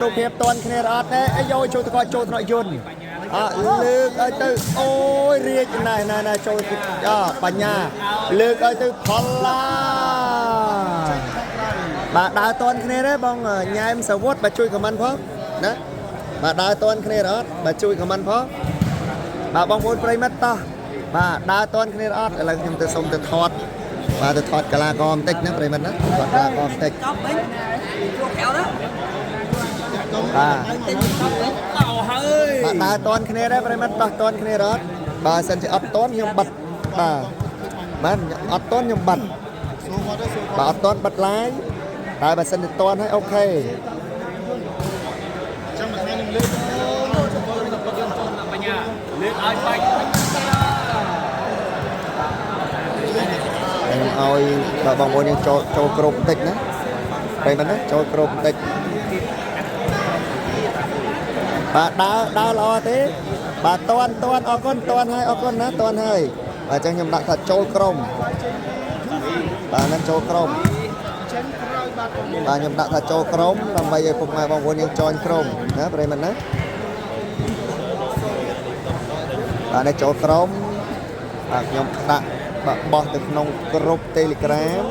រូបភាពតន់គ្នាអត់ទេអាយចូលទៅគាត់ចូលថ្នាក់យន្តអលើកឲ្យទៅអូយរាជណែណែណែចូលអបញ្ញាលើកឲ្យទៅផល្លាបាទដើរតន់គ្នាទេបងញ៉ែមសាវុតបាទជួយខមមិនផងណាបាទដើរតន់គ្នាអត់បាទជួយខមមិនផងបាទបងប្អូនប្រិមិត្តតោះបាទដើរតន់គ្នាអត់ឥឡូវខ្ញុំទៅសុំទៅថតបាទទៅថតកាឡាករបន្តិចណាប្រិមិត្តណាថតកាឡាករបន្តិច កប់វិញជួក្រៅណា បាទ ទិញកប់វិញបោហើយ បាទដើរតន់គ្នាដែរប្រិមិត្តតោះតន់គ្នារត់បើសិនជាអត់តន់ខ្ញុំបិទបាទបាទអត់តន់ខ្ញុំបិទបើអត់តន់បិទឡាយតែបើសិនជាតន់ហើយអូខេ បញ្ញាលើកឲ្យបាច់ ខ្ញុំឲ្យបើបងប្អូនយើងចូលចូលគ្រប់បន្តិចណាប្រិមិត្តណាចូលគ្រប់បន្តិចបាទដើរដើរល្អទេបាទតន់តន់អរគុណតន់ហើយអរគុណណាតន់ហើយបាទអញ្ចឹងខ្ញុំដាក់ថាចូលក្រុមបាទហ្នឹងចូលក្រុម បាទខ្ញុំដាក់ថាចូលក្រុមដើម្បីឲ្យពុកម៉ែបងប្អូនយើងចនក្រុមណាប្រិយមិត្តណាបាទនេះចូលក្រុមបាទខ្ញុំដាក់បាទបោះទៅក្នុងក្រុម Telegram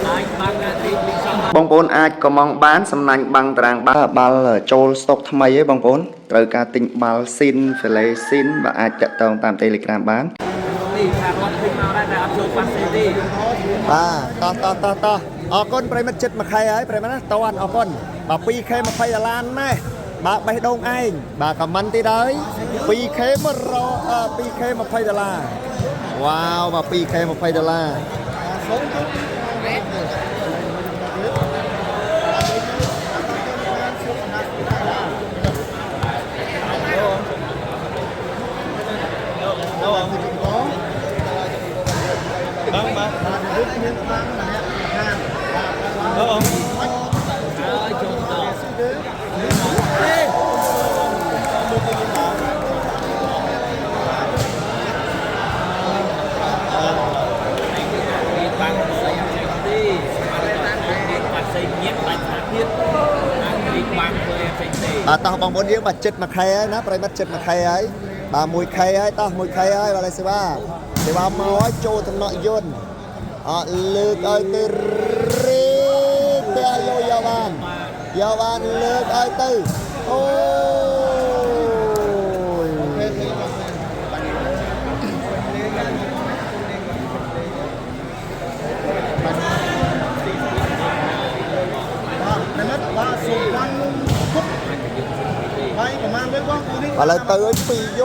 អាចបាំងណាទីលីសង បងប្អូនអាចកំងបានសំណាញ់បាំងតារាងបាល់បាល់ចូលស្តុកថ្មីឯងបងប្អូនត្រូវការទិញបាល់ស៊ីនហ្វេឡេស៊ីនបាទអាចតាក់ទងតាម Telegram បាន នេះថាគាត់ឃើញមកដែរតែអត់ចូលប៉ាសេទេ បាទតោះតោះតោះតោះអរគុណប្រិមិត្តចិត្តមួយខែហើយប្រិមិត្តណាតន់អរគុណបាទ 2K 20ដុល្លារណែបាទបេះដូងឯងបាទខមមិនទៀតហើយ 2K 100អឺ 2K 20ដុល្លារវ៉ាវបាទ 2K 20ដុល្លារ ហើយចូលទៅនេះបាំងស្អីអត់ចេះទេនេះប៉ាសេញៀតបាច់ថាទៀតអានេះបាំងធ្វើអីផ្សេងទេ បាទតោះបងប្អូនយើងបាទចិត្តមួយខែហើយណាប្រិមិត្តចិត្តមួយខែហើយបាទ 1K ហើយតោះ 1K ហើយបាទសេវាសេវាមកហើយចូលតំណក់យន្តអត់លើកឲ្យទៅរីផ្ទះយកយកបានយកបានលើកឲ្យទៅអូយ បាទបាទសុវណ្ណគុតបាយប្រហែលលើកបងគូនេះ ឥឡូវទៅឲ្យពីរយ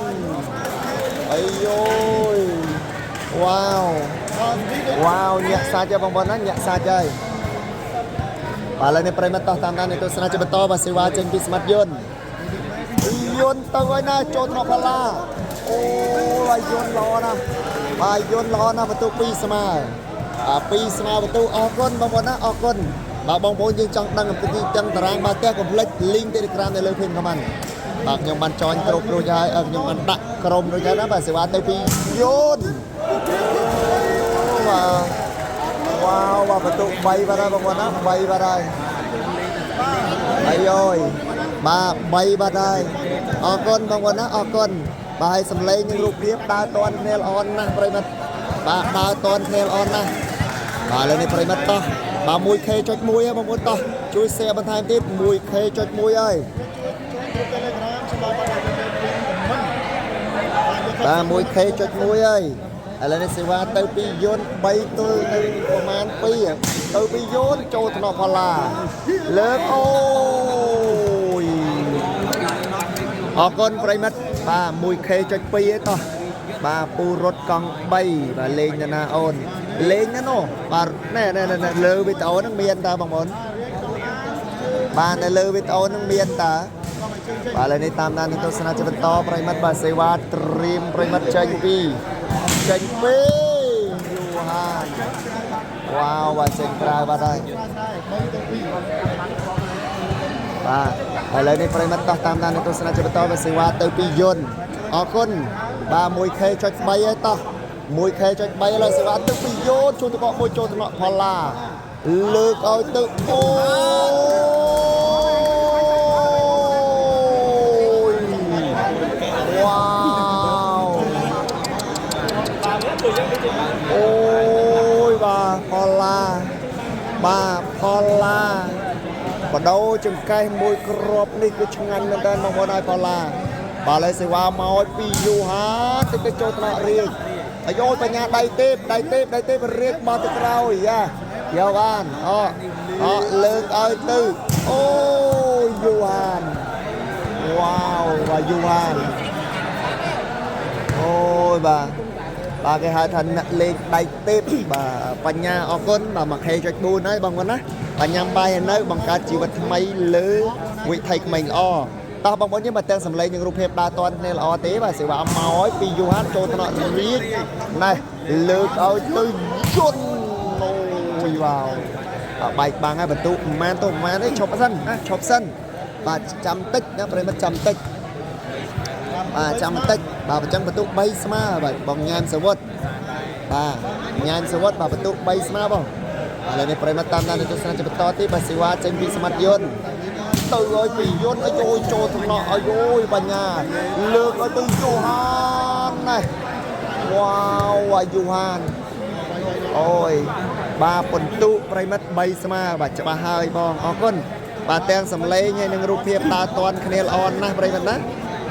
ន្តអាយយវ៉ាវវ៉ាវញាក់សាច់ហើយបងប្អូនណាញាក់សាច់ហើយបាទឥឡូវនេះប្រិយមិត្តតោះតាមដាននៃទស្សនាជាបន្តបាទសេវាចេញពីស្មាត់យន្តយន្តទៅហើយណាចូលថ្នាក់ផាឡាអូយយន្តល្អណាស់បាទយន្តល្អណាស់បន្ទុក2ស្មើបាទ2ស្មើបន្ទុកអរគុណបងប្អូនណាអរគុណបាទបងប្អូនយើងចង់ដឹងអំពីទីតាំងតារាងបាល់ទះកុំភ្លេច link Telegram នៅលើ page comment បាទខ្ញុំបានចอยគ្រប់រួចហើយអឺខ្ញុំបានដាក់ក្រុមរួចហើយណាបាទសេវាទៅពីយន្តបាទវ៉ាវបាទបន្ទុក3បាទហើយបងប្អូនណា3បាទហើយអាយយបាទ3បាទហើយអរគុណបងប្អូនណាអរគុណបាទហើយសំឡេងនិងរូបភាពដើរតន់គ្នាល្អណាស់ប្រិយមិត្តបាទដើរតន់គ្នាល្អណាស់បាទឥឡូវនេះប្រិយមិត្តតោះបាទ 1K ចុច1ហើយបងប្អូនតោះជួយ share បន្ថែមទៀត 1K ចុច1ហើយ Telegram សម្រាប់បាទខមមិន បាទ 1K ចុច1ហើយឥឡូវនេះសេវាទៅពីយន្ត3ទល់ទៅប្រមាណ2ទៅពីយន្តចូលថ្នាក់ផល្លាលើកអូយអរគុណប្រិមិត្តបាទ 1K ចុច2ឯតោះបាទពូរត់កង់3បាទលេងណាណាអូនលេងណានោះបាទណែណែណែលើវីដេអូហ្នឹងមានតើបងប្អូនបាទនៅលើវីដេអូហ្នឹងមានតើ បាទឥឡូវនេះតាមដាននឹងទស្សនាជាបន្តប្រិមិត្តបាទសេវាត្រៀមប្រិមិត្តចេញពីចេញពីយូហានវ៉ាវបាទចេញក្រៅបាទហើយ 3ទៅ2 បាទ ឥឡូវនេះប្រិមត្តតោះតាមដានទស្សនាជាបន្តបាទសេវាទៅពីយន្តអរគុណបាទ 1K ចុច3ហើយតោះ 1K ចុច3ឥឡូវសេវាទៅពីយន្តជួនតកមួយចូលថ្នាក់ផល្លាលើកឲ្យទៅអូយវ៉ាវអូយបាទផល្លាបាទផល្លាបដោចង្កេះមួយគ្រាប់នេះគឺឆ្ងាញ់មែនតើបងប្អូនឲ្យផល្លាបាទឥឡូវសេវាមកឲ្យពីយូហាតិចទៅចូលថ្នាក់រៀងអាយបញ្ញាដៃទេពដៃទេពដៃទេពរៀងមកទៅក្រោយយ៉ាយកបានអូអលើកឲ្យទៅអូយូហានវ៉ាវបាទយូហានអូយបាទបាទគេហៅថាអ្នកលេងដៃទេពបាទបញ្ញាអរគុណបាទ 1K ចុច4ហើយបងប្អូនណាបាទញ៉ាំបាយហើយនៅបង្កើតជីវិតថ្មីលើវិថីក្មេងល្អតោះបងប្អូនយើងមកទាំងសម្លេងនិងរូបភាពដើរតន់គ្នាល្អទេបាទសេវាមកឲ្យពីយូហានចូលថ្នាក់រៀងណែលើកឲ្យទៅយន្តអូយវ៉ាវបែកបាំងហើយបន្ទុកប្រហែលទៅប្រហែលទេឈប់សិនណាឈប់សិនបាទចាំតិចណាប្រិមិត្តចាំតិចបាទចាំបន្តិចបាទអញ្ចឹងបន្ទុក3ស្មើបាទបងញ៉ែមសវុតបាទញ៉ែមសវុតបាទបន្ទុក3ស្មើបងឥឡូវនេះប្រិមត្តតាមដានទស្សនាជាបន្តទៀតបាទសេវាចេញពីសមត្ថយន្តទៅឲ្យពីយន្តឲ្យយចូលថ្នាក់ឲ្យយបញ្ញាលើកឲ្យទៅយូហានណាវ៉ាវអាយូហានអូយបាទបន្ទុកប្រិមិត្ត3ស្មើបាទច្បាស់ហើយបងអរគុណបាទទាំងសម្លេងហើយនិងរូបភាពដើរតន់គ្នាល្អណាស់ប្រិមិត្តណា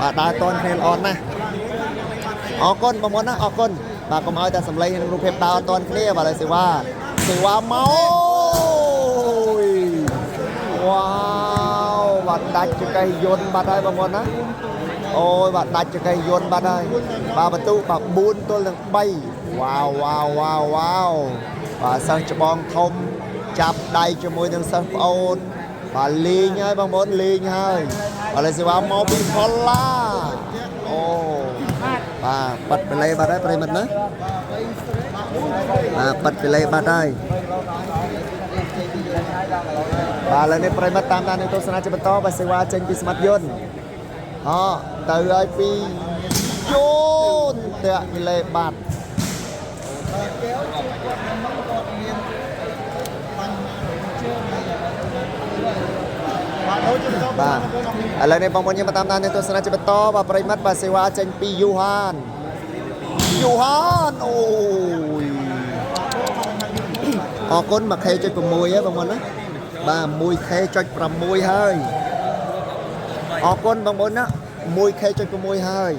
បាទដើរតន់គ្នាល្អណាស់អរគុណបងប្អូនណាអរគុណបាទកុំឲ្យតែសម្លេងនិងរូបភាពដើរតន់គ្នាបាទហើយសេវាសេវាមកវ៉ាវបាទដាច់ចកេះយន្តបាត់ហើយបងប្អូនណាអូយបាទដាច់ចកេះយន្តបាត់ហើយបាទបន្ទុកបាទ4ទល់នឹង3វ៉ាវវ៉ាវវ៉ាវវ៉ាវបាទសិស្សច្បងធំចាប់ដៃជាមួយនឹងសិស្សប្អូនបាទលេងហើយបងប្អូនលេងហើយឥឡូវសេវាមកពីផល្លាអូបាទប៉ាត់បលេបាត់ហើយប្រិមិត្តណាបាទប៉ាត់បលេបាត់ហើយបាទឥឡូវនេះប្រិមិត្តតាមដានទស្សនាជាបន្តបាទសេវាចេញពីស្មាតយន្តអទៅឲ្យពីយន្តតាក់លេបាត់ កែវជួគាត់មិនគាត់មានបញ្ហាជើងបាទដូចជាបន្ត បាទឥឡូវនេះបងប្អូនយើងមកតាមដានទស្សនាជាបន្តបាទប្រិមិត្តបាទសេវាចេញពីយូហានយូហានអូយអរគុណ 1K ចុច6ហើយបងប្អូនណាបាទ 1K ចុច6ហើយអរគុណបងប្អូនណា 1K ចុច6ហើយ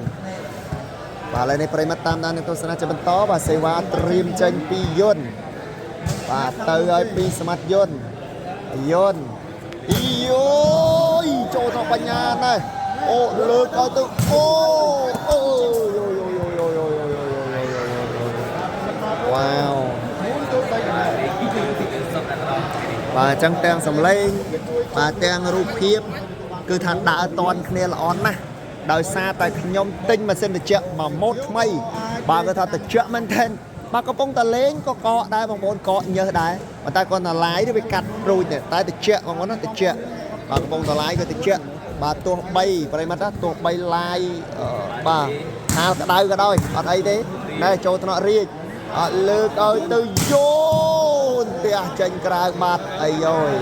បាទឥឡូវនេះប្រិមិត្តតាមដានទស្សនាជាបន្តបាទសេវាត្រៀមចេញពីយន្តបាទទៅឲ្យពីសមត្ថយន្តយន្តអីយយចូលទៅបញ្ញាណែអូលើកឲ្យទៅអូអូយយយយយយយវ៉ាវបាទអញ្ចឹងទាំងសម្លេងបាទទាំងរូបភាពគឺថាដើរតន់គ្នាល្អណាស់ដោយសារតែខ្ញុំទិញម៉ាស៊ីនត្រជាក់មួយម៉ូតថ្មីបាទគឺថាត្រជាក់មែនទែនបាទកំពុងតែលេងក៏កកដែរបងប្អូនកកញើសដែរប៉ុន្តែគាត់តែឡាយវាកាត់រួចតែត្រជាក់បងប្អូនណាត្រជាក់បាទកំពុងតែឡាយក៏ត្រជាក់បាទទោះ3ប្រិមត្តណាទោះ3ឡាយបាទហាលក្តៅក៏ដោយអត់អីទេណែចូលថ្នាក់រាជអត់លើកឲ្យទៅយោនផ្ទះចេញក្រៅបាត់អីយយ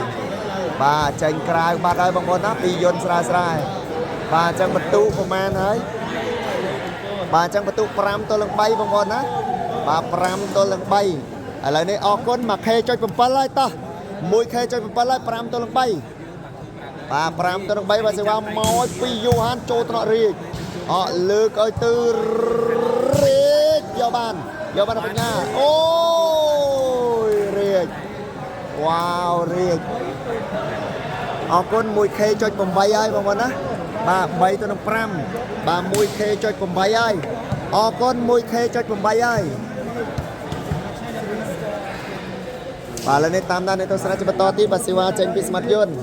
បាទចេញក្រៅបាត់ហើយបងប្អូនណាពីយន្តស្រាលស្រាលបាទអញ្ចឹងបន្ទុកប្រហែលហើយបាទអញ្ចឹងបន្ទុក5ទល់នឹង3បងប្អូនណាបាទ5ទល់នឹង3ឥឡូវនេះអរគុណ 1K ចុច7ហើយតោះ 1K ចុច7ហើយ5ទល់នឹង3បាទ5ទល់នឹង3បាទសេវាមកឲ្យពីយូហានចូលថ្នាក់រាជអត់លើកឲ្យទៅរាជយកបានយកបានបញ្ញាអូយរាជវ៉ាវរាជអរគុណ 1K ចុច8ហើយបងប្អូនណាបាទ3ទៅនឹង5បាទ 1K ចុច8ហើយអរគុណ 1K ចុច8ហើយបាទឥឡូវនេះតាមដាននៅទស្សនៈជាបន្តទៀតបាទសេវាចេញពីស្មាតយន្ត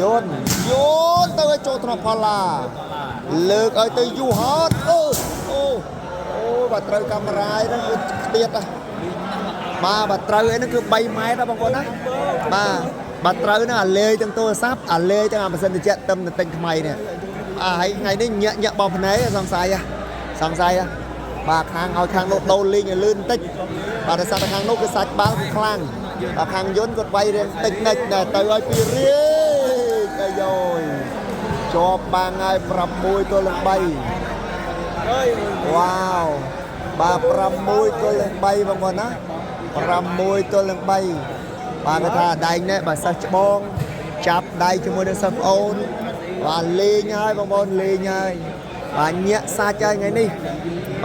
យន្តយន្តទៅឲ្យចូលថ្នាក់ផល្លាលើកឲ្យទៅយូហតអូអូអូបាទត្រូវកាមេរ៉ាហ្នឹងគឺខ្ទៀតណាបាទបាទត្រូវអីហ្នឹងគឺ3ម៉ែត្រណាបងប្អូនណាបាទ បាទត្រូវណាអាលេយទាំងទូរស័ព្ទអាលេយទាំងអាម៉ាស៊ីនត្រជាក់ទឹមទៅទិញថ្មីនេះអាហើយថ្ងៃនេះញាក់ញាក់បោះភ្នែកសង្ស័យហ៎សង្ស័យហ៎បាទខាងឲ្យខាងនោះដូរលេងឲ្យលឿនបន្តិចបាទដោយសារតែខាងនោះគឺសាច់បាល់គឺខ្លាំងបាទខាងយន្តគាត់វាយរៀងតិចនិចដែរទៅឲ្យពីរៀកអាយយជាប់បាងហើយ6ទល់នឹង3វ៉ាវបាទ6ទល់នឹង3បងប្អូនណា6ទល់នឹង3បាទគេថាដែងនេះបើសិស្សច្បងចាប់ដៃជាមួយនឹងសិស្សប្អូនបាទលេងហើយបងប្អូនលេងហើយបាទញាក់សាច់ហើយថ្ងៃនេះ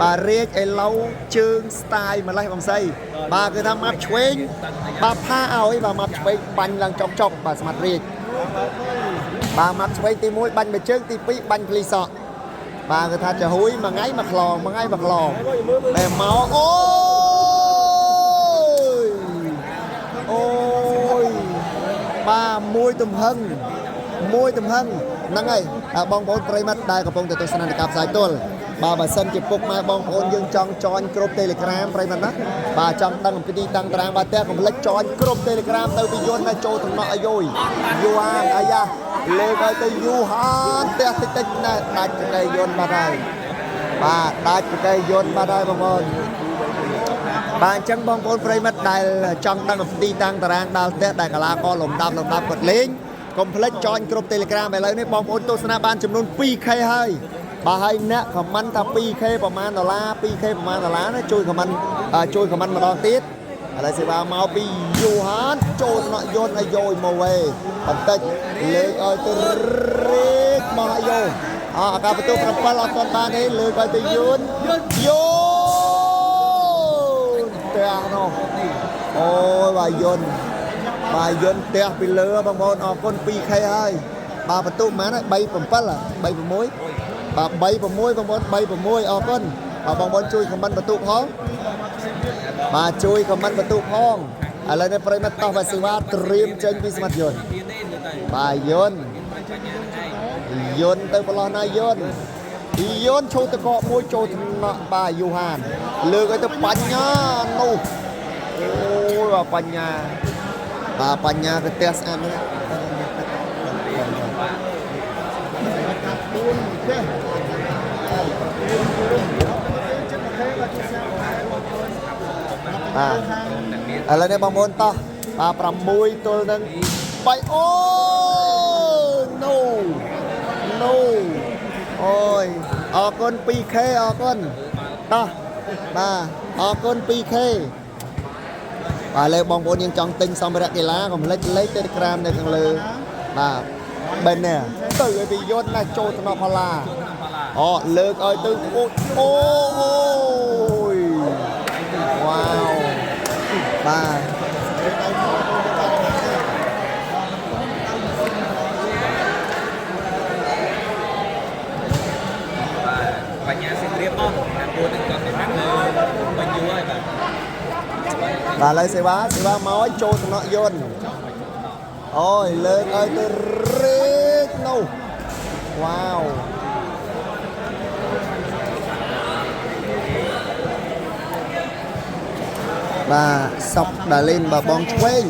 បាទរៀកឥឡូវជើងស្ទាយម្លេះបងស្រីបាទគឺថាម៉ាប់ឆ្វេងបាទផាឲ្យបាទម៉ាប់ឆ្វេងបាញ់ឡើងចុកចុកបាទស្មាត់រៀកបាទម៉ាប់ឆ្វេងទី1បាញ់មួយជើងទី2បាញ់ភ្លីសក់បាទគឺថាចាហួយមួយថ្ងៃមួយខ្លងមួយថ្ងៃមួយខ្លងតែមកអូយអូយបាទមួយទំហឹងមួយទំហឹងហ្នឹងហើយអាបងប្អូនប្រិយមិត្តដែលកំពុងតែទស្សនាការផ្សាយទល់បាទបើសិនជាពុកម៉ែបងប្អូនយើងចង់ចនគ្រប់ Telegram ប្រិយមិត្តណាបាទចង់ដឹងអំពីទីតាំងតារាងបាល់ទះកុំភ្លេចចនគ្រប់ Telegram ទៅពីយន្តណាចូលតំណក់អាយុយយូហានអាយ៉ាលេខឲ្យទៅយូហានផ្ទះតិចតិចណាដាច់ប្រកែយន្តបាត់ហើយបាទដាច់ប្រកែយន្តបាត់ហើយបងប្អូនបាទអញ្ចឹងបងប្អូនប្រិយមិត្តដែលចង់ដឹងអំពីទីតាំងតារាងដាល់ផ្ទះដែលកីឡាករលំដាប់លំដាប់គាត់លេងកុំភ្លេចចនគ្រប់ Telegram ឥឡូវនេះបងប្អូនទស្សនាបានចំនួន 2K ហើយបាទហើយអ្នកខមមិនថា 2K ប្រហែលដុល្លារ 2K ប្រហែលដុល្លារណាជួយខមមិនជួយខមមិនម្ដងទៀតឥឡូវសេវាមកពីយូហានចូលថ្នាក់យន្តឲ្យយយមកវេបន្តិចលេខឲ្យទៅរេកមកឲ្យយអអាការបន្ទុក7អត់ទាន់បានទេលើកឲ្យទៅយន្តយន្តផ្ទះនោះអូយបាទយន្តបាទយន្តផ្ទះពីលើបងប្អូនអរគុណ 2K ហើយបាទបន្ទុកប៉ុន្មានហើយ3 7 3 6បាទ3 6បងប្អូន3 6អរគុណបាទបងប្អូនជួយខមមិនបន្ទុកផងបាទជួយខមមិនបន្ទុកផងឥឡូវនេះប្រិយមិត្តតោះបាទសេវាត្រៀមចេញពីស្មាតយន្ត មានទេមើលទៅ បាទយន្ត មានបញ្ញាហ្នឹងឯង យន្តទៅប្រឡោះណាយន្តយន្តឈូតកកមួយចូលថ្នាក់បាទយូហានលើកឲ្យទៅបញ្ញានោះអូយបាទបញ្ញាបាទបញ្ញាទៅផ្ទះស្អាតណាស់ 4ចេះចិត្តមកទេបាទជួយសា បាទឥឡូវនេះបងប្អូនតោះបាទ6ទល់នឹង3អូ no no អូយអរគុណ 2K អរគុណតោះបាទអរគុណ 2K បាទឥឡូវបងប្អូនយើងចង់ទិញសម្ភារៈកីឡាកុំភ្លេចលេខ Telegram នៅខាងលើបាទបែននេះទៅឲ្យពីយន្តណាចូលថ្នាក់ផល្លាអូលើកឲ្យទៅអូអូយវ៉ាវបាទ បាទបញ្ញាសៀមរាបអស់ខាងពួនហ្នឹងគាត់ទៅខាងលើបញ្ញយូរហើយបាទ បាទឥឡូវសេវាសេវាមកឲ្យចូលថ្នាក់យន្តអូយលើកឲ្យទៅរេកនោះវ៉ាវបាទសុកដាលីនបាទបងឆ្វេង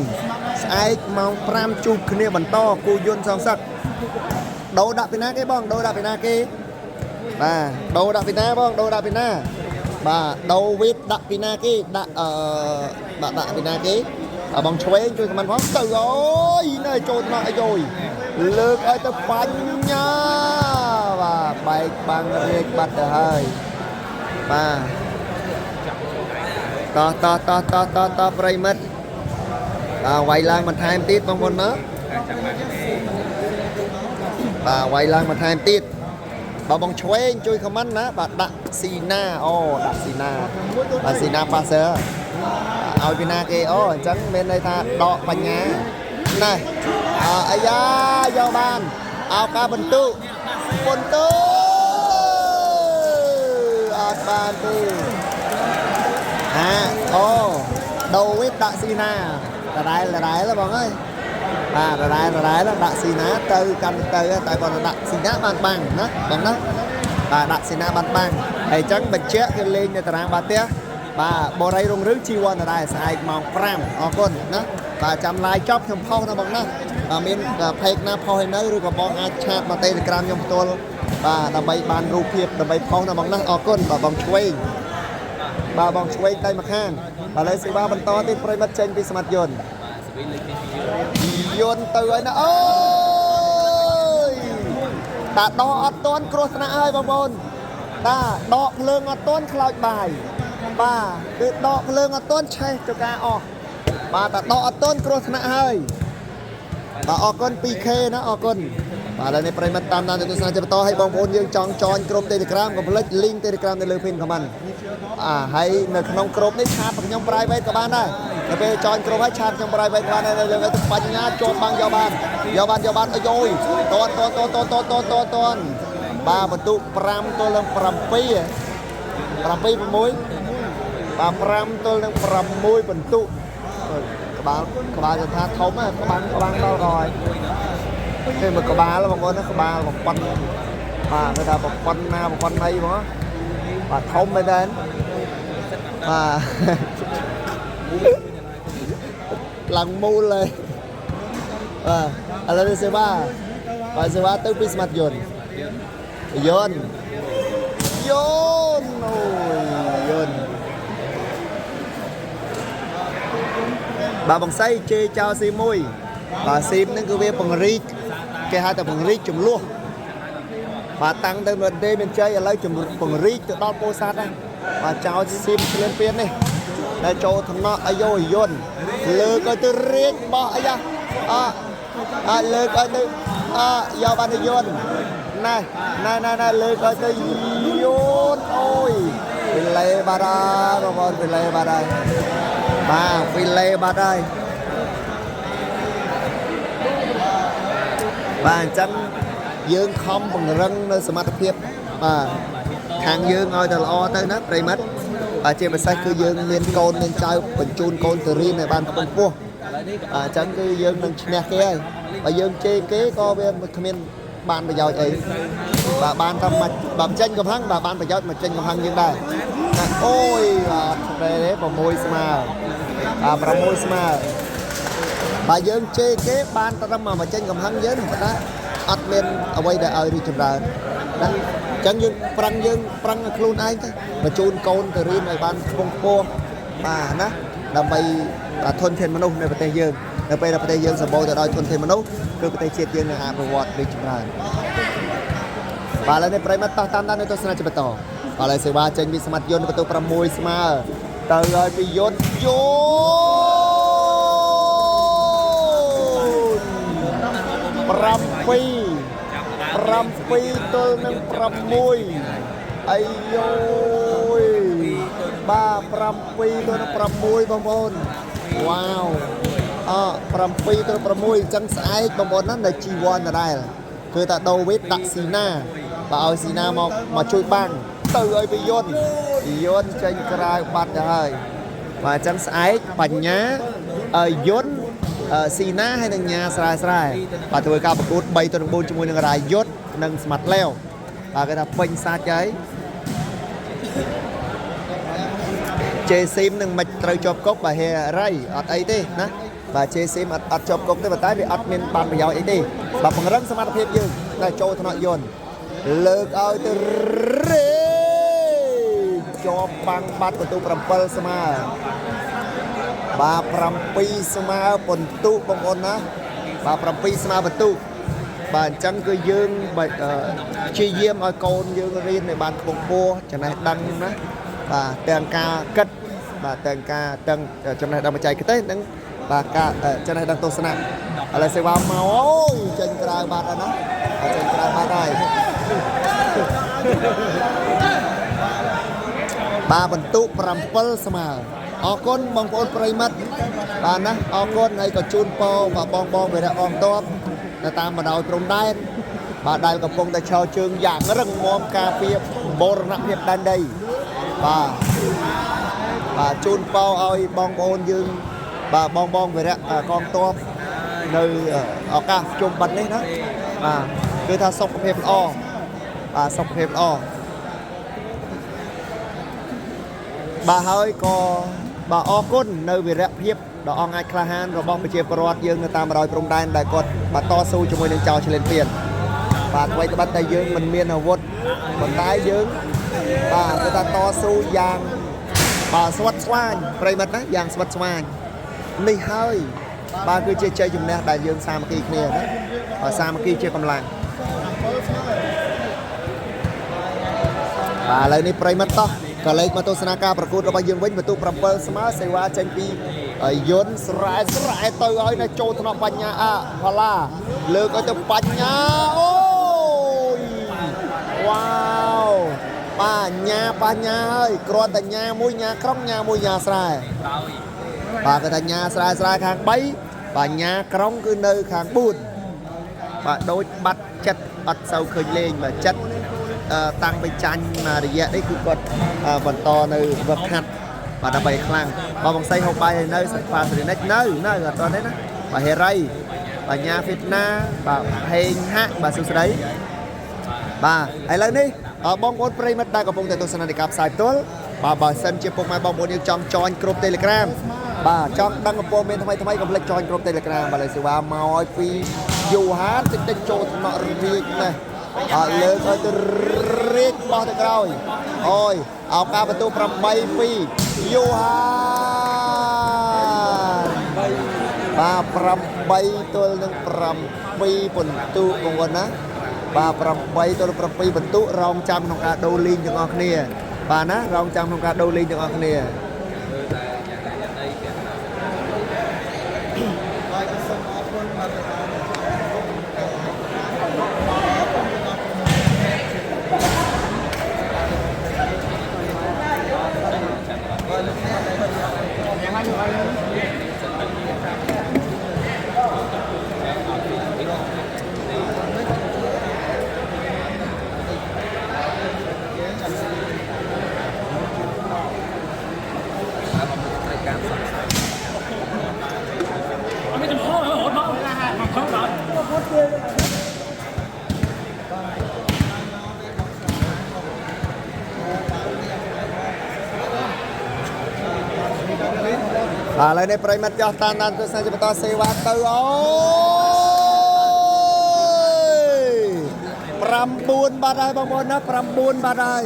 ស្អែកម៉ោង5ជួបគ្នាបន្តគូយន្តសងសឹកដូរដាក់ពីណាគេបងដូរដាក់ពីណាគេបាទដូរដាក់ពីណាបងដូរដាក់ពីណាបាទដូរវីតដាក់ពីណាគេដាក់អឺបាទដាក់ពីណាគេអើបងឆ្វេងជួយខមមិនផងទៅអូយនៅចូលថ្នាក់អាយយលើកឲ្យទៅបញ្ញាបាទបែកបាំងរាជបាត់ទៅហើយបាទ តោះតោះតោះតោះតោះតោះប្រិយមិត្តបាទវាយឡើងបន្ថែមទៀតបងប្អូនមើលបាទវាយឡើងបន្ថែមទៀតបាទបងឆ្វេងជួយខមមិនណាបាទដាក់ស៊ីណាអូដាក់ស៊ីណាបាទស៊ីណាប៉ាសើឲ្យពីណាគេអូអញ្ចឹងមានន័យថាដកបញ្ញាណែអអាយ៉ាយកបានអោការបន្ទុបន្ទុអត់បានទេ អាអូដូវីតដាក់ស៊ីណាដដែលដដែលបងអើយបាទដដែលដដែលដាក់ស៊ីណាទៅកាន់ទៅតែគាត់ដាក់ស៊ីណាបានបាំងណាបងណាបាទដាក់ស៊ីណាបានបាំងហើយអញ្ចឹងបញ្ជាក់គឺលេងនៅតារាងបាល់ទះបាទបូរីរុងរឿងជីវ័នដដែលស្អែកម៉ោង5អរគុណណា បាទចាំ live ចប់ខ្ញុំផុសណាបងណាបាទមាន page ណាផុសឲ្យនៅឬក៏បងអាច chat មក Telegram ខ្ញុំផ្ទាល់បាទដើម្បីបានរូបភាពដើម្បីផុសណាបងណាអរគុណបាទបងឆ្វេងបាទបងឆ្វេងដៃម្ខាងបាទឥឡូវសេវាបន្តទៀតប្រិមិត្តចេញពីសមត្ថយន្ត បាទសវីលើកនេះពីយ យន្តទៅហើយណាអូយតាដកអត់ទាន់គ្រោះថ្នាក់ហើយបងប្អូនតាដកភ្លើងអត់ទាន់ខ្លោចបាយបាទគឺដកភ្លើងអត់ទាន់ឆេះចកាអស់បាទតាដកអត់ទាន់គ្រោះថ្នាក់ហើយបាទអរគុណ 2K ណាអរគុណបាទឥឡូវនេះប្រិយមិត្តតាមដានទស្សនាជាបន្តឲ្យបងប្អូនយើងចង់ចอยក្រុម Telegram កុំភ្លេច link Telegram នៅលើ pin comment អាហើយនៅក្នុងក្រុមនេះឆាតខ្ញុំ private ក៏បានដែរដល់ពេលចอยក្រុមហើយឆាតខ្ញុំ private ក៏បានដែរលើកទៅបញ្ញាជាប់បាំងយកបានយកបានយកបានអាយយតនតនតនតនតនតនតនតនបាទបន្ទុក5ទល់នឹង7 7 6បាទ5ទល់នឹង6បន្ទុកក្បាលក្បាលថាធំក្បាំងក្បាំងដល់ក៏ហើយទេមកក្បាលបងប្អូនណាក្បាលប្រប៉ុនបាទគេថាប្រប៉ុនណាប្រប៉ុនណីបងបាទធំមែនតើបាទឡើងមូលហើយបាទឥឡូវនេះសេវាបាទសេវាទៅពីស្មាត់យន្តយន្តយន្តអូយយន្តបាទបងសៃជេរចោលស៊ីមួយបាទស៊ីមហ្នឹងគឺវាពង្រីកគេហៅថាពង្រីកចំនួនបាទតាំងទៅមិនទេមានជ័យឥឡូវជំពង្រីកទៅដល់ពោធិ៍សាត់ណាបាទចោលស៊ីមភ្លានពៀននេះដែលចូលថ្នាក់អាយុយន្តលើកឲ្យទៅរៀងបោះអាយ៉ាអអាលើកឲ្យទៅអយកបានយន្តណែណែណែណែលើកឲ្យទៅយន្តអូយពីលេបាត់ហើយបងប្អូនពីលេបាត់ហើយបាទពីលេបាត់ហើយបាទអញ្ចឹងយើងខំពង្រឹងនៅសមត្ថភាពបាទខាងយើងឲ្យតែល្អទៅណាប្រិមិត្តបាទជាពិសេសគឺយើងមានកូនមានចៅបញ្ជូនកូនទៅរៀនឲ្យបានខ្ពង់ខ្ពស់ ឥឡូវនេះក៏ បាទអញ្ចឹងគឺយើងនឹងឈ្នះគេហើយបើយើងជេរគេក៏វាគ្មានបានប្រយោជន៍អីបាទបានតែមកបាទចេញកំហឹងបាទបានប្រយោជន៍មកចេញកំហឹងយើងដែរណាអូយបាទទេ6ស្មើបាទ6ស្មើបើយើងជេរគេបានត្រឹមមកចេញកំហឹងយើងប៉ុន្តែអត់មានអ្វីដែលឲ្យរីកចម្រើនណាអញ្ចឹងយើងប្រឹងយើងប្រឹងឲ្យខ្លួនឯងទៅបញ្ជូនកូនទៅរៀនឲ្យបានខ្ពង់ខ្ពស់បាទណាដើម្បីធនធានមនុស្សនៅប្រទេសយើងនៅពេលដែលប្រទេសយើងសម្បូរទៅដោយធនធានមនុស្សគឺប្រទេសជាតិយើងនឹងអភិវឌ្ឍរីកចម្រើនបាទឥឡូវនេះប្រិយមិត្តតោះតាមដាននៅទស្សនាជាបន្តបាទឥឡូវសេវាចេញពីស្មាត់យន្តបន្ទុក6ស្មើទៅឲ្យពីយន្តយន្ត7 7ទល់នឹង6អាយយបាទ7ទល់នឹង6បងប្អូនវ៉ាវអ7ទល់6អញ្ចឹងស្អែកបងប្អូនណានៅ G1 ដដែលគឺតាដូវីតដាក់ស៊ីណាបាទឲ្យស៊ីណាមកមកជួយបាំងទៅឲ្យពីយន្តយន្តចេញក្រៅបាត់ទៅហើយបាទអញ្ចឹងស្អែកបញ្ញាយន្តស៊ីណាហើយនឹងញ៉ាស្រែស្រែបាទធ្វើការប្រកួត3ទៅនឹង4ជាមួយនឹងរាយុទ្ធនិងស្មាត់លែវបាទគេថាពេញសាច់ហើយជេស៊ីមនឹងមិនត្រូវជាប់គុកបាទហេរ៉ៃអត់អីទេណាបាទជេស៊ីមអត់អត់ជាប់គុកទេប៉ុន្តែវាអត់មានបានប្រយោជន៍អីទេបាទពង្រឹងសមត្ថភាពយើងតែចូលថ្នាក់យន្តលើកឲ្យទៅរេជាប់បាំងបាត់បន្ទុក7ស្មើបាទ7ស្មើបន្ទុកបងប្អូនណាបាទ7ស្មើបន្ទុកបាទអញ្ចឹងគឺយើងព្យាយាមឲ្យកូនយើងរៀនឲ្យបានខ្ពង់ខ្ពស់ចំណេះដឹងណាបាទទាំងការគិតបាទទាំងការទាំងចំណេះដឹងបច្ចេកទេសនិងបាទការចំណេះដឹងទស្សនៈឥឡូវសេវាមកអូយចេញក្រៅបាត់ហើយណាចេញក្រៅបាត់ហើយបាទបន្ទុក7ស្មើអរគុណបងប្អូនប្រិមិត្តបាទណាអរគុណហើយក៏ជូនពរបាទបងបងវីរៈអងតបនៅតាមបណ្ដោយព្រំដែនបាទដែលកំពុងតែឈរជើងយ៉ាងរឹងមាំការពារបូរណភាពដែនដីបាទបាទជូនពរឲ្យបងប្អូនយើងបាទបងបងវីរៈកងទ័ពនៅឱកាសជុំបិណ្ឌនេះណាបាទគឺថាសុខភាពល្អបាទសុខភាពល្អបាទហើយក៏បាទអរគុណនៅវីរៈភាព ដ៏អង់អាចក្លាហានរបស់ប្រជាពលរដ្ឋយើងនៅតាមរយព្រំដែនដែលគាត់បាទតស៊ូជាមួយនឹងចោរឈ្លានពានបាទអ្វីត្បិតតែយើងមិនមានអាវុធប៉ុន្តែយើងបាទគឺថាតស៊ូយ៉ាងបាទស្វិតស្វាញប្រិយមិត្តណាយ៉ាងស្វិតស្វាញនេះហើយបាទគឺជាជ័យជំនះដែលយើងសាមគ្គីគ្នាណាបាទសាមគ្គីជាកម្លាំងបាទឥឡូវនេះប្រិយមិត្តតោះក៏លេខមកទស្សនាការប្រកួតរបស់យើងវិញបន្ទុក7ស្មើសេវាចេញពីយន្តស្រែស្រែទៅឲ្យនៅចូលថ្នាក់បញ្ញាអផល្លាលើកឲ្យទៅបញ្ញាអូយវ៉ាវបញ្ញាបញ្ញាហើយគ្រាន់តែញ៉ាមួយញ៉ាក្រុងញ៉ាមួយញ៉ាស្រែ ដោយ បាទគេថាញ៉ាស្រែស្រែខាង3បាទញ៉ាក្រុងគឺនៅខាង4បាទដូចបាត់ចិត្តអត់សូវឃើញលេងបាទចិត្តតាំងពីចាញ់មករយៈនេះគឺគាត់បន្តនៅវឹកហាត់បាទដើម្បីខ្លាំងបាទបងសីហូបបាយហើយនៅសង្ខ្វាសេរីនិចនៅនៅអត់តទេណាបាទហេរីបញ្ញាហ្វីតណាបាទហេងហាក់បាទសួស្តីបាទឥឡូវនេះបងប្អូនប្រិយមិត្តដែលកំពុងតែទស្សនានៃការផ្សាយផ្ទាល់បាទបើសិនជាពុកម៉ែបងប្អូនយើងចង់ join ក្រុម Telegram បាទចង់ដឹងព័ត៌មានថ្មីថ្មីកុំភ្លេច join ក្រុម Telegram បាទឥឡូវសេវាមកឲ្យពីយូហានតិចតិចចូលថ្នាក់រាជណាស់អត់លើកឲ្យទៅរាជបោះទៅក្រោយអូយឱកាសបន្ទូ8-2យូហានបាទ8ទល់នឹង7ពិន្ទុបងប្អូនណាបាទ8ទល់7ពិន្ទុរងចាំក្នុងការដូរលីងទាំងអស់គ្នាបាទណារងចាំក្នុងការដូរលីងទាំងអស់គ្នា បាទក៏សូមអរគុណបាទទៅដល់ការ បាទឥឡូវនេះប្រិយមិត្តចោះតាមដានទស្សនាជាបន្តសេវាទៅអូយ9បាត់ហើយបងប្អូនណា9បាត់ហើយ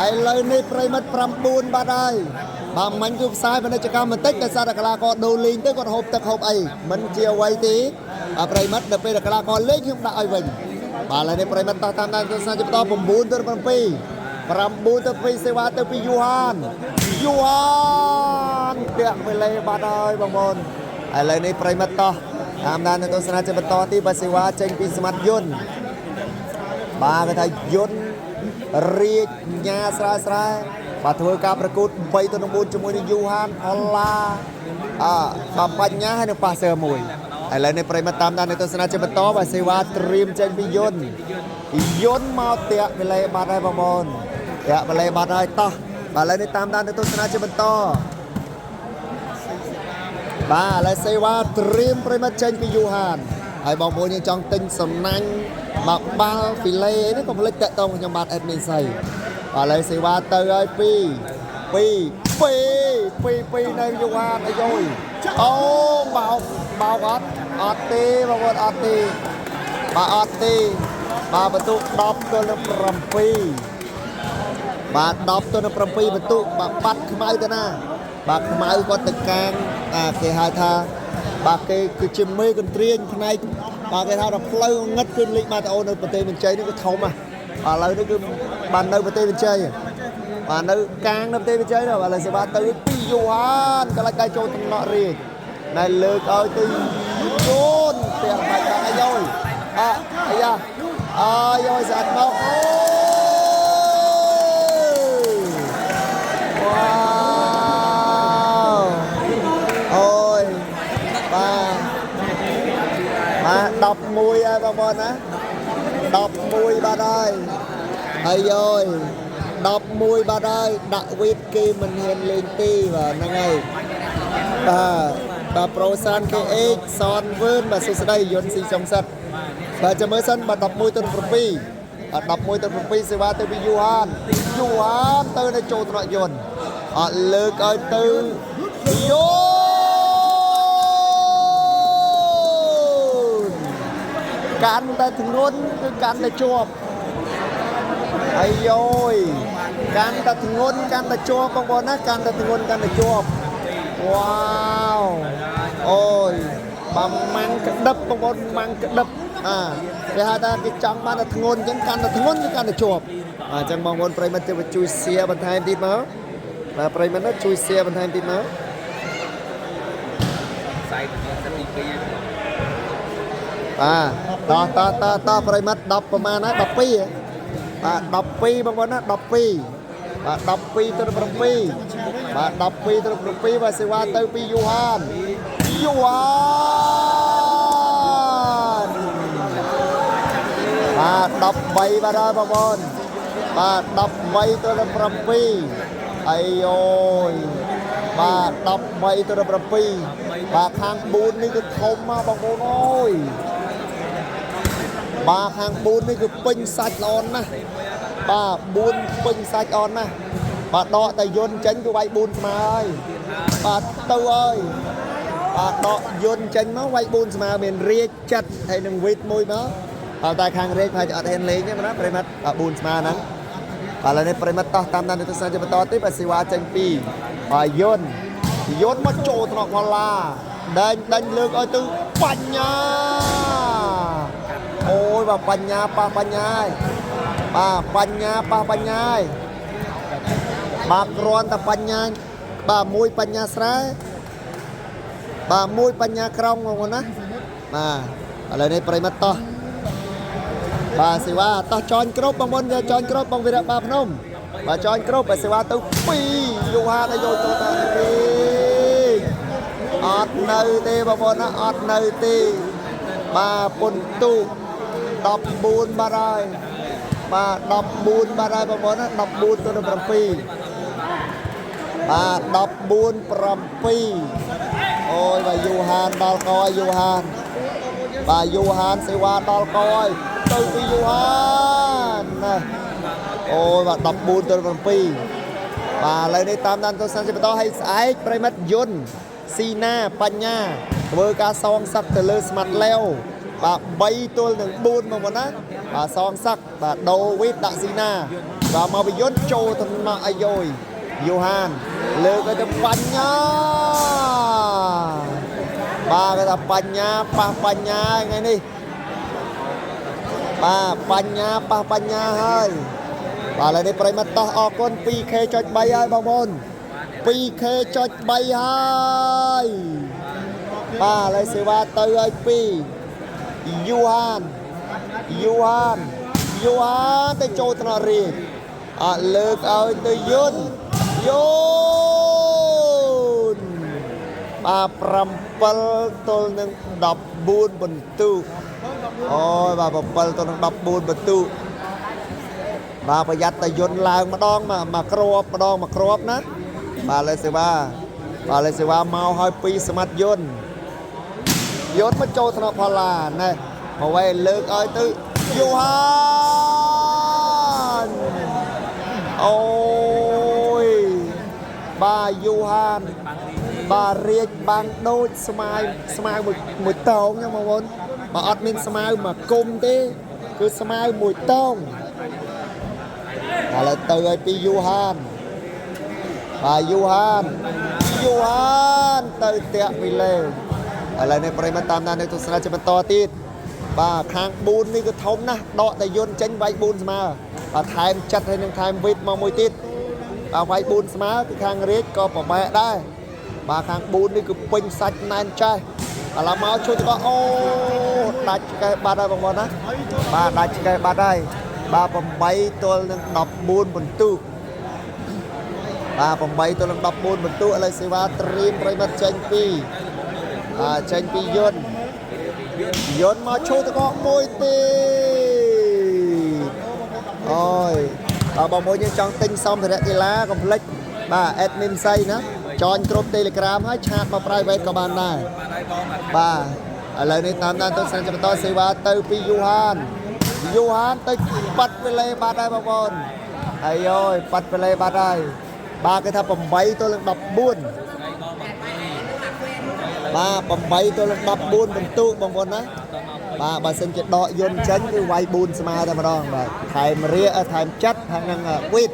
ឥឡូវនេះប្រិយមិត្ត9បាត់ហើយបាទមិញគឺផ្សាយពាណិជ្ជកម្មបន្តិចតែសារតែកីឡាករដូរលេងទៅគាត់ហូបទឹកហូបអីមិនជាអ្វីទេបាទប្រិយមិត្តដល់ពេលតែកីឡាករលេងខ្ញុំដាក់ឲ្យវិញបាទឥឡូវនេះប្រិយមិត្តតោះតាមដានទស្សនាជាបន្ត9ទៅ7 9ទៅ2សេវាទៅពីយូហានយូហានតាក់វេលេបាត់ហើយបងប្អូនឥឡូវនេះប្រិយមិត្តតោះតាមដាននៅទស្សនាជាបន្តទីបាទសេវាចេញពីសមត្ថយន្តបាទគេថាយន្តរាជញ៉ាស្រែស្រែបាទធ្វើការប្រកួត3ទៅ9ជាមួយនឹងយូហានផល្លាអបាទបញ្ញាហើយនឹងប៉ាសឺមួយឥឡូវនេះប្រិយមិត្តតាមដាននៅទស្សនាជាបន្តបាទសេវាត្រៀមចេញពីយន្តយន្តមកតាក់វេលេបាត់ហើយបងប្អូនតាក់វេលេបាត់ហើយតោះបាទឥឡូវនេះតាមដាននៅទស្សនាជាបន្តបាទឥឡូវសេវាត្រៀមប្រិយមិត្តចេញពីយូហានហើយបងប្អូនយើងចង់ទិញសំណាញ់មកបាល់ហ្វីឡេនេះកុំភ្លេចតាក់ទងខ្ញុំបាទ admin សីបាទឥឡូវសេវាទៅហើយ2 2 2 2 2នៅយូហានអាយយអូបោកបោកអត់អត់ទេបងប្អូនអត់ទេបាទអត់ទេបាទបន្ទុក10ទល់នឹង7បាទ10ទល់នឹង7បន្ទុកបាទបាត់ខ្មៅទៅណាបាទខ្មៅគាត់ទៅកាងអាគេហៅថាបាទគេគឺជាមេកន្ទ្រាញផ្នែកបាទគេហៅថាផ្លូវងឹតគឺលិចមកទៅអូននៅប្រទេសមានជ័យនេះគឺធំណាស់បាទឥឡូវនេះគឺបាននៅប្រទេសមានជ័យបាទនៅកាងនៅប្រទេសមានជ័យនោះបាទឥឡូវសេវាទៅពីយូហានកន្លែងដៃចូលតំណក់រាជណែលើកឲ្យទៅយូនផ្ទះបាច់បាត់អាយយអអាយ៉ាអាយយស្អាតមកអូយវ៉ាវអូយបាទបាទ11ហើយបងប្អូនណា11បាត់ហើយហើយយយ11បាត់ហើយដាក់វីតគេមិនហ៊ានលេងទេបាទហ្នឹងហើយបាទបាទប្រូសាន KH សនវើនបាទសួស្តីយុនស៊ីចុងសិតបាទចាំមើលសិនបាទ11ទៅ7បាទ11ទៅ7សេវាទៅពីយូហានយូហានទៅនៅចូលត្រកយន្តអត់លើកឲ្យទៅយូ កាន់តែធ្ងន់គឺកាន់តែជាប់អាយយកាន់តែធ្ងន់កាន់តែជាប់បងប្អូនណាកាន់តែធ្ងន់កាន់តែជាប់វ៉ាវអូយបើម៉ាំងក្តឹបបងប្អូនម៉ាំងក្តឹបអាគេហៅថាគេចង់បានតែធ្ងន់អញ្ចឹងកាន់តែធ្ងន់គឺកាន់តែជាប់អញ្ចឹងបងប្អូនប្រិយមិត្តជួយ share បន្ថែមទៀតមកបាទប្រិយមិត្តជួយ share បន្ថែមទៀតមក ផ្សាយទៅសិនទី2ហើយ បាទតតតតប្រិយមិត្ត10ប្រមាណណា12បាទ12បងប្អូនណា12បាទ12ទៅ7បាទ12ទៅ7បាទសេវាទៅពីយូហានយូហានបាទ13បាទហើយបងប្អូនបាទ13ទៅ7អាយយបាទ13ទៅ7បាទខាង4នេះគឺធំមកបងប្អូនអើយបាទខាង4នេះគឺពេញសាច់ល្អណាស់បាទ4ពេញសាច់ល្អណាស់បាទដកតែយន្តចេញគឺវាយ4ស្មើហើយបាទទៅហើយបាទដកយន្តចេញមកវាយ4ស្មើមានរាជចិត្តហើយនឹងវីតមួយមកតែខាងរាជប្រហែលជាអត់ហ៊ានលេងទេណាប្រិមត្ត4ស្មើហ្នឹងបាទឥឡូវនេះប្រិមត្តតោះតាមដានទស្សនាជាបន្តទៀតបាទសេវាចេញពីបាទយន្តយន្តមកចូលថ្នាក់ផល្លាដេញដេញលើកឲ្យទៅបញ្ញាអូយបាទបញ្ញាប៉ះបញ្ញាហើយបាទបញ្ញាប៉ះបញ្ញាហើយបាទគ្រាន់តែបញ្ញាបាទមួយបញ្ញាស្រែបាទមួយបញ្ញាក្រងបងប្អូនណាបាទឥឡូវនេះប្រិមត្តតោះបាទសេវាតោះចនគ្រប់បងប្អូនចនគ្រប់បងវីរៈបាភ្នំបាទចនគ្រប់បាទសេវាទៅ2យូហានឲ្យយកចូលទៅវិញអត់នៅទេបងប្អូនណាអត់នៅទេបាទពុនទូ14បាទហើយបាទ14បាទហើយបងប្អូនណា14ទៅ7បាទ14 7អូយបាទយូហានដល់កយូហានបាទយូហានសេវាដល់កយទៅពីយូហានណាអូយបាទ14ទៅ7បាទឥឡូវនេះតាមដានទស្សនាជាបន្តឲ្យស្អែកប្រិមិត្តយន្តស៊ីណាបញ្ញាធ្វើការសងសឹកទៅលើស្មាត់លែវបាទ3ទល់នឹង4បងប្អូនណាបាទសងសឹកបាទដូវីតដាក់ស៊ីណាបាទមកពីយន្តចូលតំណក់អាយយយូហានលើកឲ្យទៅបញ្ញាបាទគេថាបញ្ញាប៉ះបញ្ញាថ្ងៃនេះបាទបញ្ញាប៉ះបញ្ញាហើយបាទឥឡូវនេះប្រិមត្តតោះអរគុណ 2K.3 ហើយបងប្អូន 2K.3 ហើយបាទឥឡូវសេវាទៅឲ្យ2យូហានយូហានយូហានទៅចូលថ្នាក់រាជអត់លើកឲ្យទៅយុនយុនបាទ7ទល់នឹង14បន្ទុកអូយបាទ7ទល់នឹង14បន្ទុកបាទប្រយ័ត្នតែយន្តឡើងម្ដងមកគ្រាប់ម្ដងមកគ្រាប់ណាបាទលើសេវាបាទលើសេវាមកឲ្យពីរស្មាត់យន្តយន្តមកចូលថ្នាក់ផល្លាណែមកវ៉ៃលើកឲ្យទៅយូហានអូយបាទយូហានបាទរាជបាំងដូចស្មាយស្មាវមួយតងហ្នឹងបងប្អូនបើអត់មានស្មាវមកគុំទេគឺស្មាវមួយតងឥឡូវទៅឲ្យពីយូហានបាទយូហានយូហានទៅតាក់វីលេឥឡូវនេះប្រិមត្តតាមដាននៅទស្សនាជាបន្តទៀតបាទខាង4នេះគឺធំណាស់ដកតែយន្តចេញវាយ4ស្មើបាទថែមចិត្តហើយនឹងថែមវីតមកមួយទៀតបាទវាយ4ស្មើគឺខាងរាជក៏ប្របែកដែរបាទខាង4នេះគឺពេញសាច់ណែនចេះឥឡូវមកជួយទៅអូដាច់ឆ្កេះបាត់ហើយបងប្អូនណាបាទដាច់ឆ្កេះបាត់ហើយបាទ8ទល់នឹង14បន្ទុកបាទ8ទល់នឹង14បន្ទុកឥឡូវសេវាត្រៀមប្រិមត្តចេញពីបាទចេញពីយន្តយន្តមកឈូតកកមួយទៀតអូយបាទបងប្អូនយើងចង់ទិញសម្ភារៈកីឡាកុំភ្លេចបាទ admin សៃណាចនគ្រប់ Telegram ហើយឆាតមក private ក៏បានដែរបាទឥឡូវនេះតាមដានទស្សនាជាបន្តសេវាទៅពីយូហានយូហានទៅប៉ាត់វេលេបាត់ហើយបងប្អូនអាយយប៉ាត់វេលេបាត់ហើយបាទគេថា8ទល់នឹង14បាទ8ទល់នឹង14បន្ទុកបងប្អូនណា ដល់មក បាទបើសិនជាដកយន្តចេញគឺវាយ4ស្មើតែម្ដងបាទថែមរាថែមចិត្តហើយនឹងវីត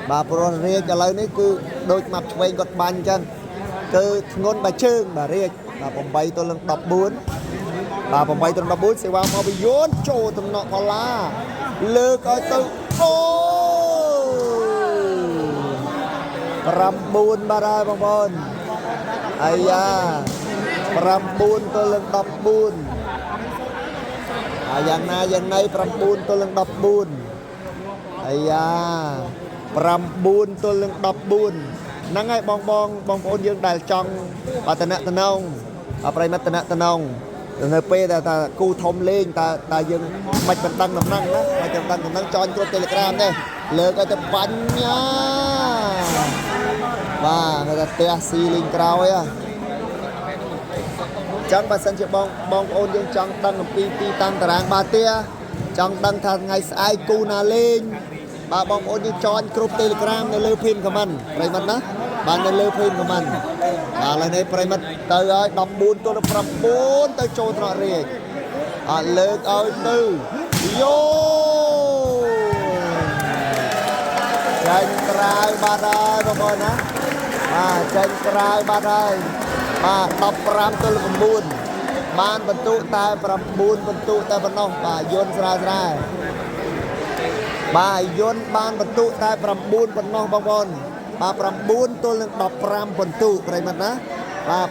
បាទព្រោះរាជឥឡូវនេះគឺដូចម៉ាប់ឆ្វេងគាត់បាញ់អញ្ចឹងគឺធ្ងន់បើជើងបាទរាជបាទ8ទល់នឹង14បាទ8ទល់នឹង14សេវាមកពីយន្តចូលតំណក់ផល្លាលើកឲ្យទៅអូ9បាទហើយបងប្អូនអាយ៉ា9ទល់នឹង14អាយ៉ាងណាយ៉ាងណី9ទល់នឹង14អាយ៉ា9ទល់នឹង14ហ្នឹងហើយបងបងបងប្អូនយើងដែលចង់បតនៈតំណងប្រិមត្តតំណតំណងនៅពេលដែលថាគូធំលេងតើតើយើងមិនបណ្ដឹងដំណឹងណាមិនបណ្ដឹងដំណឹងចอนគ្រប់ Telegram ទេលើកឲ្យទៅបញ្ញាបាទគេថាផ្ទះស៊ីលេងក្រោយហ៎ចឹងបើសិនជាបងបងប្អូនយើងចង់ដឹងអំពីទីតាំងតារាងបាល់ទះចង់ដឹងថាថ្ងៃស្អែកគូណាលេងបាទបងប្អូនយើងចอนគ្រប់ Telegram នៅលើភីម comment ប្រិមត្តណាបាទនៅលើភីម comment បាទឥឡូវនេះប្រិមត្តទៅហើយ14ទល់នឹង9ទៅចូលត្រករាជអត់លើកឲ្យទៅយោ ចេញក្រៅបាត់ហើយបងប្អូនណាបាទចេញក្រៅបាត់ហើយបាទ15ទល់9បានបន្ទុតែ9បន្ទុតែប៉ុណ្ណោះបាទយន្តស្រាលស្រាលបាទយន្តបានបន្ទុតែ9ប៉ុណ្ណោះបងប្អូនបាទ9ទល់នឹង15បន្ទុប្រិមត្តណាបាទ